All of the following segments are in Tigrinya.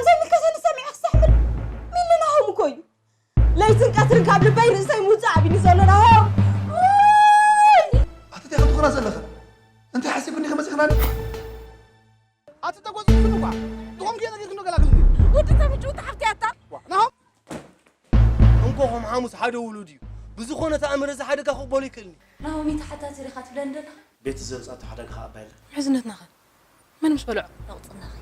ዘይምልከተኒ ሰሚዐ ክሳሕብል ሚሊ ናሆም እኮ እዩ። ለይትን ቀትርን ካብ ልበይ ርእሰይ ምውፃእ ኣቢኒ ዘሎ ናሆም። ውይ! ኣቲ እንታይ ክትኾና ዘለኽን? እንታይ ሓሲብክን ዲኺ መፂኽናኒ? ኣቲ ተጎዝኩን እኳ ድኾም ከየ ነጊርክን ዶ ገላግልኒ? ወዲ ተምጭው ተሓፍቲ ኣታ። ዋ፣ ናሆም! እንኮ ከም ሓሙስ ሓደ ውሉድ እዩ። ብዝኾነ ተኣምር እዚ ሓደጋ ክቕበሎ ይክእልኒ። ናሆሚ ተሓታቲ ዲኻ ትብለኒ ዘለኻ? ቤቲ ዘውፃቶ ሓደጋ ከኣ ኣባይላ። ምሕዝነትናኸ መን ምስ በልዖ? ነቑፅናኸ።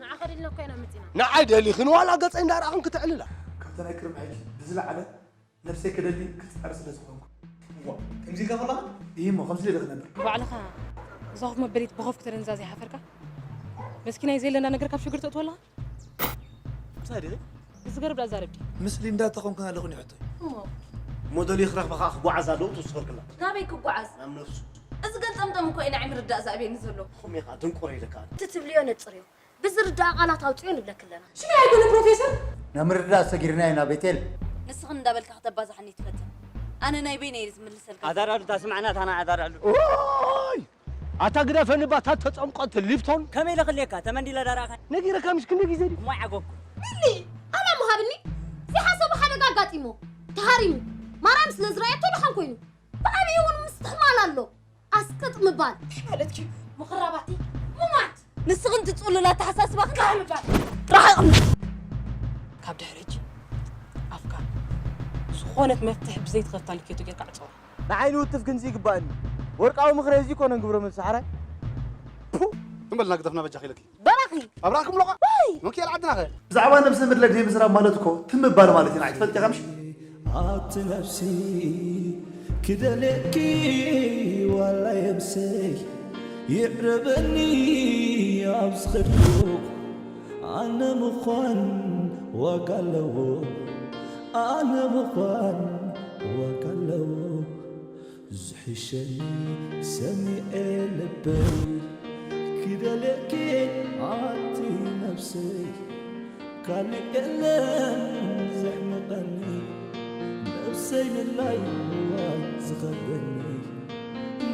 ንዓኻ ደሊና እኮ ኢና መፂና። ንዓይ ደሊኽን ዋላ ገፀይ እንዳረኣኽን ክትዕልላ። ካብቲ ናይ ቅድሚ ሕጂ ብዝለዓለ ነብሰይ ክደሊ ክፅዕር ስለ ዝኾንኩ። እዋ፣ ከምዚ ኢልካ ከለኻ? እሞ ከምዚ ኢለ ዶ ክነብር? ባዕልኻ እዛ ኮፍ መበሊት ብኾፍ ክተደንዛ ዘይሓፈርካ? መስኪናይ ዘየለ እንዳነገርካ ኣብ ሽግር ተእትዎ ኣለኻ? ምሳይ ዲኺ? ብዝገርም ዳ ዛረብ ድዩ? ምስ ሊንዳ ተኾንክን ኣለኹ እኒ ሕቶይ። እሞ? ሞደል ይኽረኽበ ኸዓ ክጓዓዝ ኣለዎ ትወስኸልክላ። ናበይ ክጓዓዝ? ናብ ነፍሱ። እዚ ገልጠምጠም እኮ እዩ ንዓይ ምርዳእ ዝኣብየኒ ዘሎ። ኹም ኢኻ ድንቁር ኢልካ። እቲ ትብልዮ ነጽርዮ። ብዝርዳእ ቃላት ኣውጽዮ ንብለኪ ኣለና። ሽመይ ኣይኮነ ፕሮፌሰር? ናብ ምርዳእ ሰጊርና ኢና ቤቴል። ንስኽን እንዳበልካ ክተባዛሕኒ ትፈትን። ኣነ ናይ በይነይ እየ ዝምልሰልካ። ኣዛራሉ ታስማዕና ታና ኣዛራሉ። ኦይ! ኣታ ግደፈኒ ባታ ተጸምቆት ሊፍቶን። ከመይ ኢለ ክልየካ? ተመንዲለ ዳርኣኻ። ነጊረካ ምሽ ክንደይ ግዜ ድዩ? እሞ ይዓገኩ። ሚሊ! ኣላ ምሃብኒ! ዘይሓሰቡ ሓደጋ ኣጋጢሞ። ተሃሪሙ። ማርያም ስለ ዝረኣየቶ ድሓን ኮይኑ። ብዓብዪ እውን ምስትሕማል ኣሎ። ኣስቅጥ ምባል። እንታይ ማለት እዩ? ምኽራባቲ? ሙማት! ንስኽን ትጽሉል ኣተሓሳስባኽን እንታይ ምባል? ርሓቕ! ካብ ድሕሪ ሕጂ ኣፍካ ዝኾነት መፍትሒ ብዘይትኸፍታ ልኬቶ ጌርካ ዕጸዋ። ንዓይ ንውትፍ ክንዚ ይግባኣኒ። ወርቃዊ ምኽሪ እዚ ይኮነን ግብረ መልሲ ሓራይ። ፑ! ትም በልና ግደፍና በጃኺ ኢለኪ። በራኺ! ኣብራኽኩም ሎቓ? ወይ! መኪኤል ዓድናኸ? ብዛዕባ ነብሰ ምድለ ድየ ምዝራብ ማለት እኮ ትም ምባል ማለት ኢና። ኣይትፈልጥ ኢኻ ምሽ? ኣቲ ነፍሲ ክደልየኪ ዋላ የምሰይ ይዕረበኒ ኣብ ዝኸድኩ ኣነ ምዃን ዋጋ ኣለዎ ኣነ ምዃን ዋጋ ኣለዎ ዝሕሸኒ ሰሚዐ ልበይ ክደልየኪ ኣቲ ነፍሰይ ካልእ የለን ዘሕምቐኒ ነብሰይ ምድላይ ዋይ ዝኸብደኒ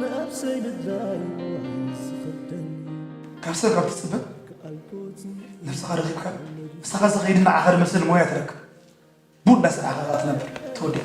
ነብሰይ ምድላይ ዋይ ዝኸብደኒ ካብ ሰብ ካብ ትፅበ ካልቦት ነብስኻ ረኺብካ ምሳኻ ዝኸይድ ንዓኻ ዝመስል ሞያ ትረክብ ቡን እንዳሰራሕኻ ትነብር ተወዲኣ